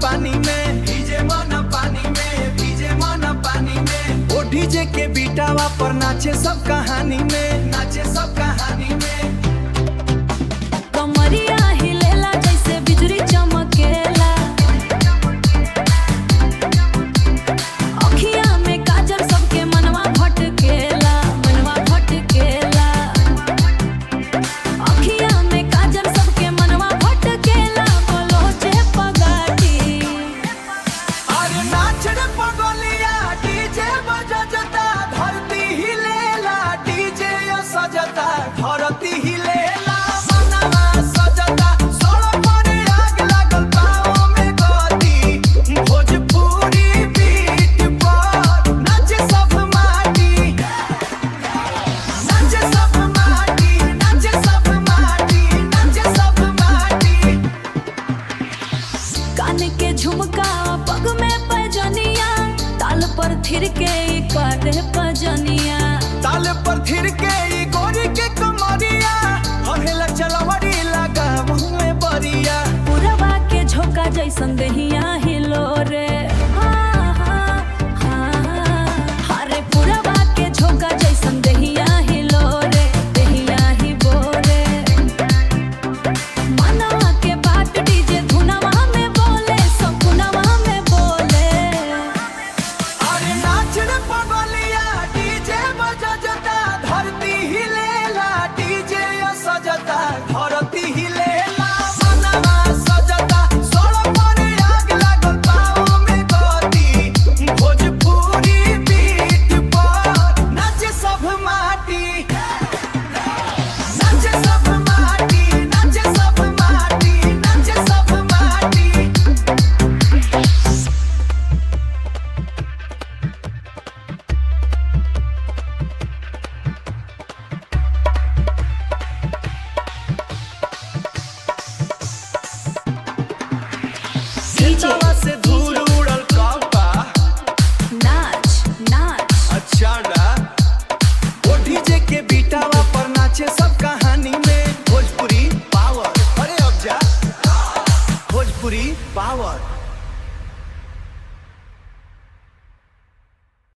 पानी में, भीजे मन पानी में, भीजे मन पानी में। ओ डीजे के बीटावा पर नाचे सब कहानी में, नाचे सब कहानी में। कमरिया हिलेला जैसे बिजुरी चमकेला। अखिया में काजल सबके मनवा भटकेला, मनवा भटकेला। अखिया में काजल सबके मनवा भटकेला, बोलो जे पगाटी। अरे नाच रे पगलिया डीजे बजता, धरती हिलेला डीजे सजता, धरती हिलेला मनवा सजता। सड़क पर आग लागल पाँव में गति, भोजपुरी बीट पर नाचे सब माटी, नाचे सब माटी, नाचे सब माटी, नाचे सब माटी। कान के झुमका पग में पजनिया, ताल पर थिर के काटे पजनिया। ताल पर थिर के